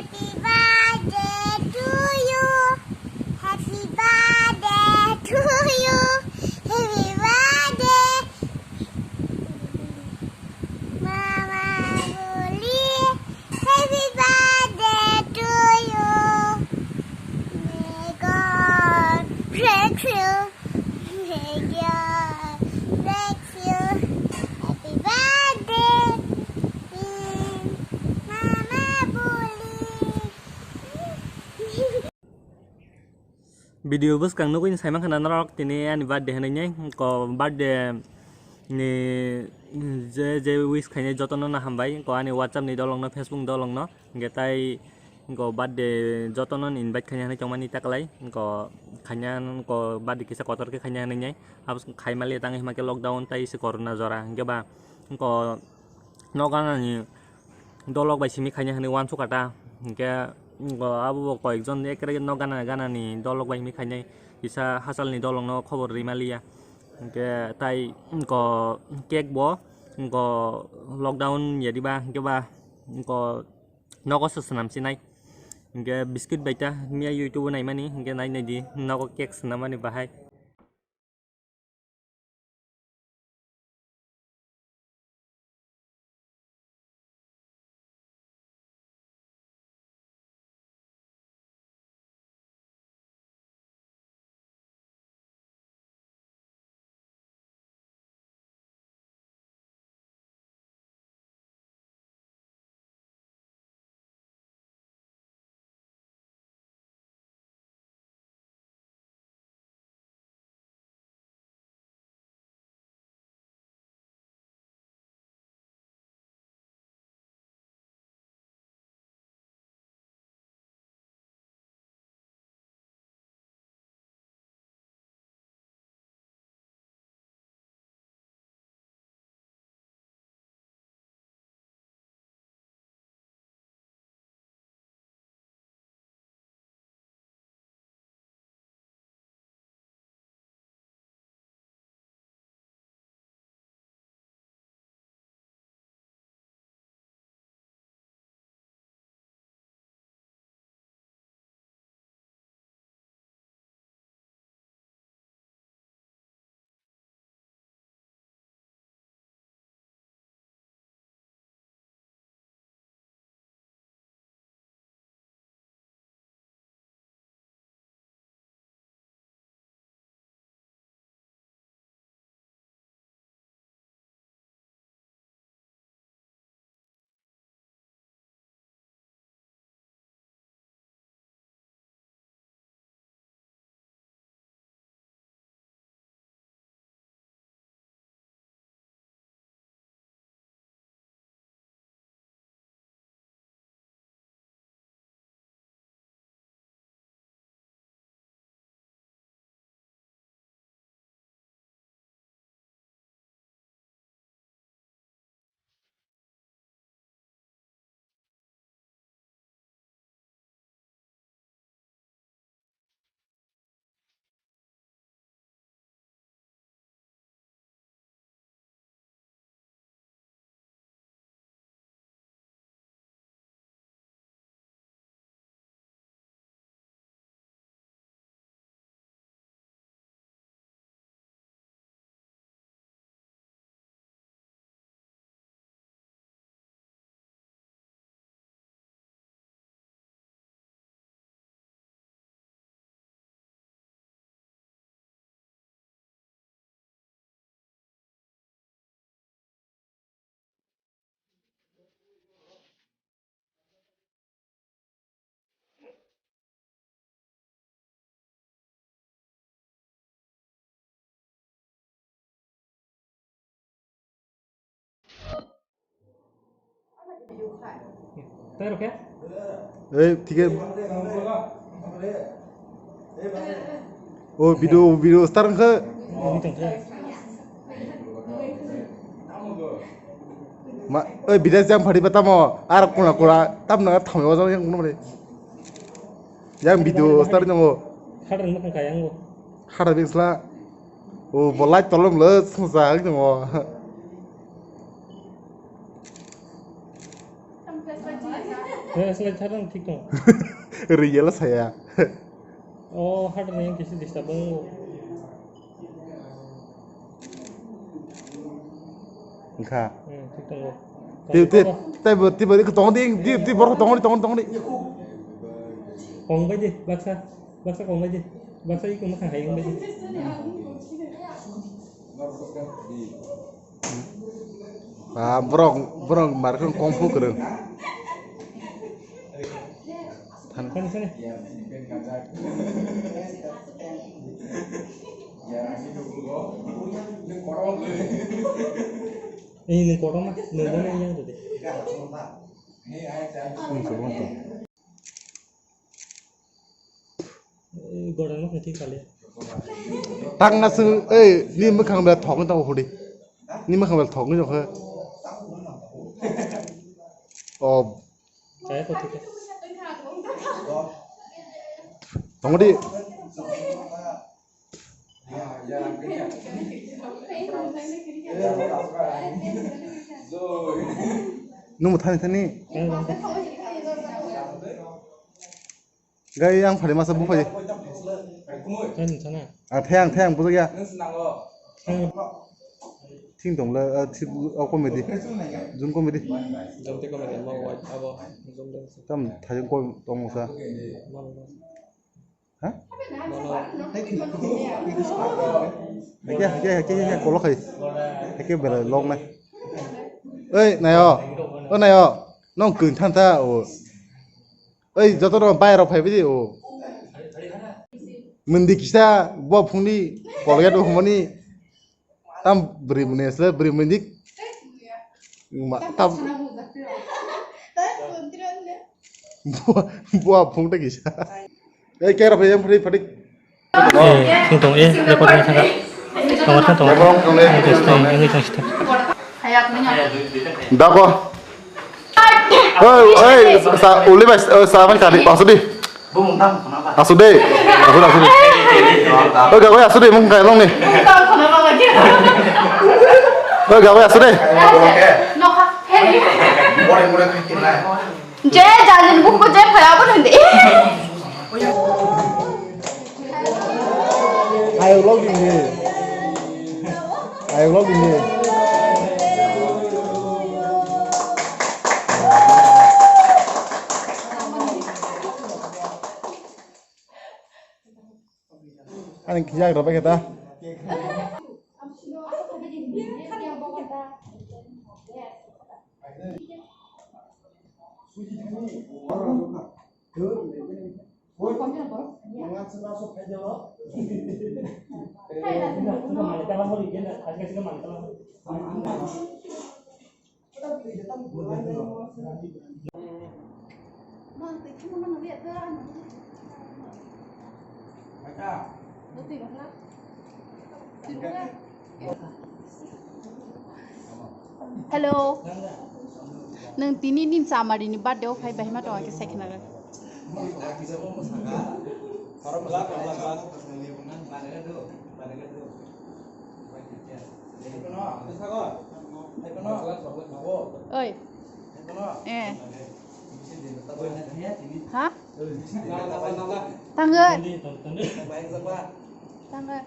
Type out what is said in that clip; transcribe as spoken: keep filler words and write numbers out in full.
Happy birthday to you. Happy birthday to you. Happy birthday, Mama Buli. Happy birthday to you. May God bless you. May God bless you. Happy birthday, Mama Buli. Video bwskang nugwi saimang khana norok tini ani birthday hinwi nai ko birthday ni je je wish khainai jotono no hambai ko ani WhatsApp ni dolong no, Facebook ni dolong no, hwnkhe tai ko birthday jotono invite khainai hinwi tongmani taklai ko khaina ko birthday kisa kotor khe khaina hinwi nai abo khai mali tang hima khe lockdown tai se corona jora hwnkhe ba ko nok ganani dolok bai simi khaina hinwi uansukha ta, hwnkhe abo bo koyekjon ekre nok gana ganani dolok bai simi khainai kisa hachalni dolokno khobor rwi maliya, hwnkhe tai ko cake bo ko lockdown ya diba hwnkhe ba ko nogo se swnam sinai, hwnkhe biscuit bai ta miya YouTube o naimani hwnkhe nai nai di nogo cake swnam mani bahai. Ei, thik khe. O video, video start wngkha. Ma, oi, video jam phari ba tamo. Ar kuna kuna, tam na thami wajang yang kuna mare. Yang video start nongo. Hadar nukung kaya ngo. Hadar bingsla. O, bo light tolom lo, sungsa nongo. Slide thar thik tong. Real saya. Oh, heart ni kisi disturb wngo. Wngkha. Hmm, thik tongo. Ti, ti, tei bo, ti bo, iko tongo di, di, di, borok tongo di, tongo di, tongo di. Kong bai di, baksa, baksa kong bai di. Baksa iko mwkhang hai wng bai di. Ah, borok, borok mar khe kong fu kwrwng. Thani, thani. Ini kotor mah, nunggu nanya tuh deh. Ini kotor mah tuh. Eh, goreng mah nanti kali ya. Tang na sung, eh, ni mwkhang bela thok ni tong hudi. Ni mwkhang bela thok ni tong khe. Oh. Kaya kok thik. Tong di. Nung thani thani. Gai yang phari masa buphai. Thani thana. Ah, thayang, thayang, bujo ya. Thing tong le, ah, thik, oh, comedy. Zoom comedy. Zoom te comedy, mo wai, abo, zoom te. Tam thayang ko tong sa. Mo, mo. Ha? Mo, mo. Hake, hake, hake, hake, kolok hai. Hake bela lok nai. Oi, nayo. O nayo. Nong kung than ta o. Oi, joto no bai rok phai bidi o. Mundi kisa bo phungni Colgate bo humani. Tam bri muni asle bri mundi. Ma, tam. Bo, bo phung ta kisa. Ei, kera phai, em phai, phai. Eh, sing tong, eh, record ni thangka. Tong, tong, tong. Record tong, eh. Ini tong, ini tong, sing tong. Dako. Oi, oi, sa, uli bai, eh, sa man kali, asudi. Asudi, asudi, asudi. Oi, gak, oi, asudi, mung kai long ni. Oi, gak, oi, asudi. Je jalin buku je phaya bo nende. Ayo log ini. Ayo log ini. Ani kijak rw paikha ta. Hello. Nwng tini nini chamari ni birthday o phai bai hima tong khe sai khna rw. Oi. Eh. Ha? Tangwi. Tangwi.